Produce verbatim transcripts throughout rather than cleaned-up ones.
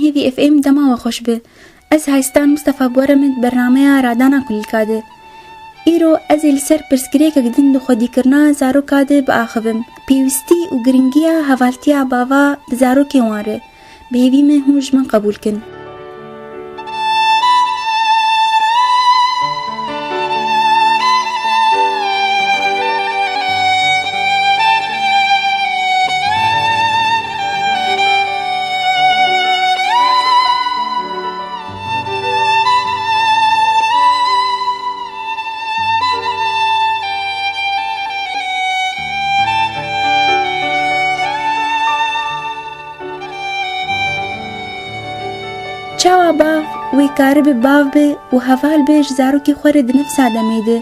T V F M dema we xweş be. Ez Haystan Mistefa bi we re me di bernameya Radana Kulîlka de. Îro ez ê li ser pirsgirêkek din di xwedîkirina zaroka de biaxivim. Pêwîstî û giringiya hevaltiya bava bi zarokê wan re. Bi hêvî me hûn ji min qebûl kin. Çawa bav wê karibe bav be û heval be ji zarokê xwe re di nifsa demê de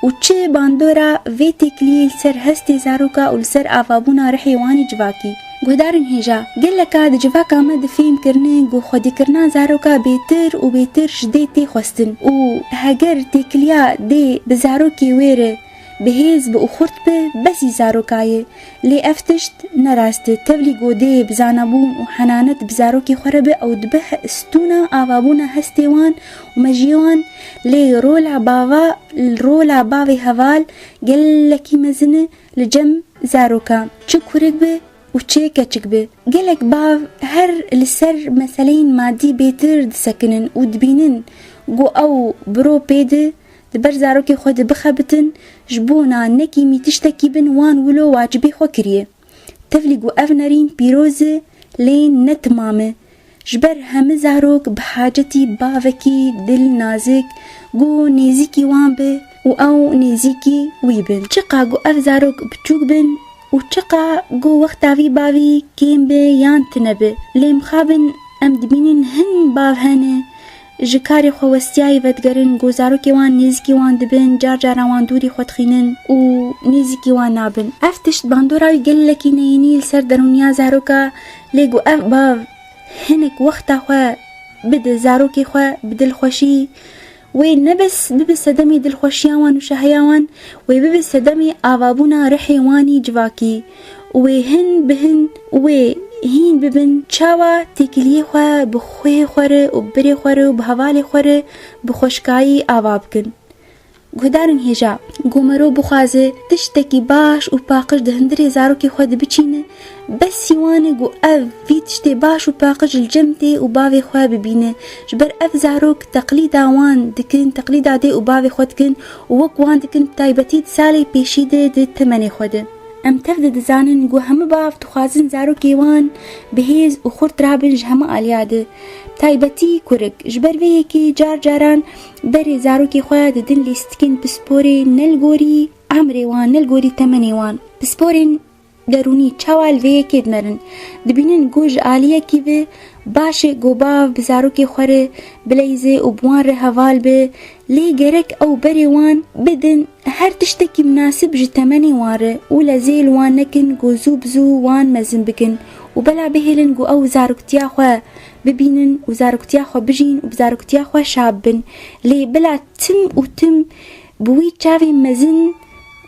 û çi bandora vê têkiliyê li ser hestê zaroka û li ser avabûna rihê wan ê civakî? Guhdarên hêja, geleka di civaka me de fêm kirine ku xwedîkirina zaroka bêtir û bêtir ji dê tê xwestin û heger têkiliya dê bi zarokê wê re bi hêz be û xurt be, besî zaroka ye. Lê ev tişt ne rast e. Tevlî ku dê bi zanabûn û henanet bi zarokê xwe re be, ew dibe he-, stûna avabûna hestê wan û mejiyê wan. Lê rola bava, rola bavê heval gelekî mezin e li cem zaroka. Çi kurik be û çi keçik be. Gelek bav her li ser meseleyên madî bêtir disekinin û dibînin ku ew bi ro pê de di ber zarokê xwe de bixebitin, ji bona nekîmî tiştekî bin wan wilo wacibê xwe kiriye. Tevlî ku ev nerîn pîroz e, lê ne timam e. Ji ber heme zarok bi hacetî bavekî dil nazik ku nêzîkî wan be û ew nêzîkî wî bin. Çiqa ku ev zarok biçûk bin û çiqa ku wexta vî bavî kêm be yan tune be, lê mixabin em dibînin hin bav hene, ji karê xwe westiyayî vedigerin, ku zarokê wan nêzîkî wan dibin, car caran wan dûrî xwe dixînin û nêzîkî wan nabin. Ev tişt bandora wî gelekî neyînî li ser derûniya zaroka, lê ku ev bav hinek wexta xwe bide zarokê xwe bi dilxweşî, wê ne bes bibe sedemê dilxweşiya wan û şahiya wan, wê bibe sedemê avabûna rihê wan î civakî û wê hin bi hin, wê hîn bibin çawa têkiliyê xwe bi xwê xwe re û bi birê xwe re û bi hevalê xwe re bi xweşkayî ava bikin. Guhdarên hêja, ku mero bixwaze tiştekî baş û paqij di hundirê zarokê xwe de biçîne, besî wan e ku ev vî tiştê baş û paqij li cem dê û bavê xwe bibîne. Ji ber ev zarok teqlîda wan dikin, teqlîda dê û bavê xwe dikin û wek wan dikin, bi taybetî di salê pêşî de di temenê xwe de. Em tev de dizanin ku hemû bav dixwazin zarokê wan bi hêz û xurt rabin ji hemû aliya de. Bi taybetî kurik. Ji ber vê yekê car caran berê zarokê xwe didin lîstikên pisporê ne li gorî emrê wan, ne li gorî temenê wan. Pisporên derûnî çawa li vê yekê dinerin? Dibînin ku ji aliyekî ve baş e ku bav bi zarokê xwe re bileyze û bi wan re heval be, lê gerek ew berê wan bidin her tiştekî minasib ji temenê wan re û lezê li wan nekin ku zû bi zû wan mezin bikin û bela bihêlin ku ew zaroktiya xwe bibînin û zaroktiya xwe bijîn û bi zaroktiya xwe şa bibin. Lê bila tim û tim bi wî çavê mezin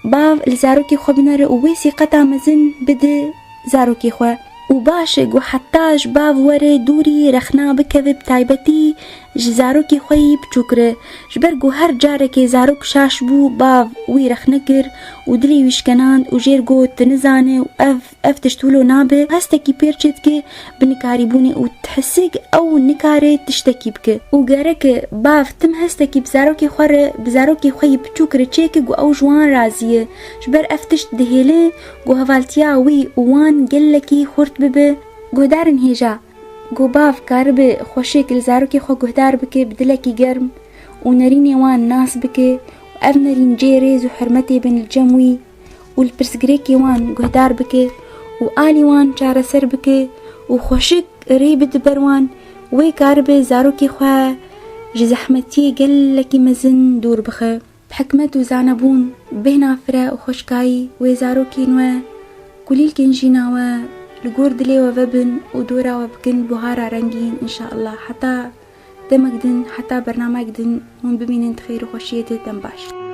bav li zarokê xwe binere û wê sîqeta mezin bide zarokê xwe. Û baş e ku heta ji bav were dûrî rexna bikeve, bi taybetî ji zarokê xwe yî biçûk re. Ji ber ku her carekê zarok şaş bû, bav wî rexne kir û dilê wî şkenand û jêr got, "Tu nizane û ev, ev tişt wilo nabe." Hestekî pêr çêdike bi nikarîbûnê û dihesik ew nikare tiştekî bike. Û gereke bav tim hestekî bi zarokê xwe re, bi zarokê xwe yî biçûk re çêke ku ew ji wan razî ye. Ji ber ev tişt dihêle ku hevaltiya wî û wan gelekî xurt bibe. Guhdarên hêja, ku bav karibe xweşik li zarokê xwe guhdar bike bi dilekî germ û nerînê wan nas bike û ev nerîn cihê rêz û hurmetê bin li cem wî û li pirsgirêkê wan guhdar bike û alî wan çareser bike û xweşik rê bide ber wan, wê karibe zarokê xwe ji zehmetiyê gelekî mezin dûr bixe. Bi hikmet û zanebûn, bêhna fire û xweşkayî wê zarokên we kulîlkên jîna we li gor dilê we vebin û dora we bikin buhara rengîn, înşallah. Heta demek din, heta bernamek din, hûn bimînin di xêr û xweşiyê de. Dem baş.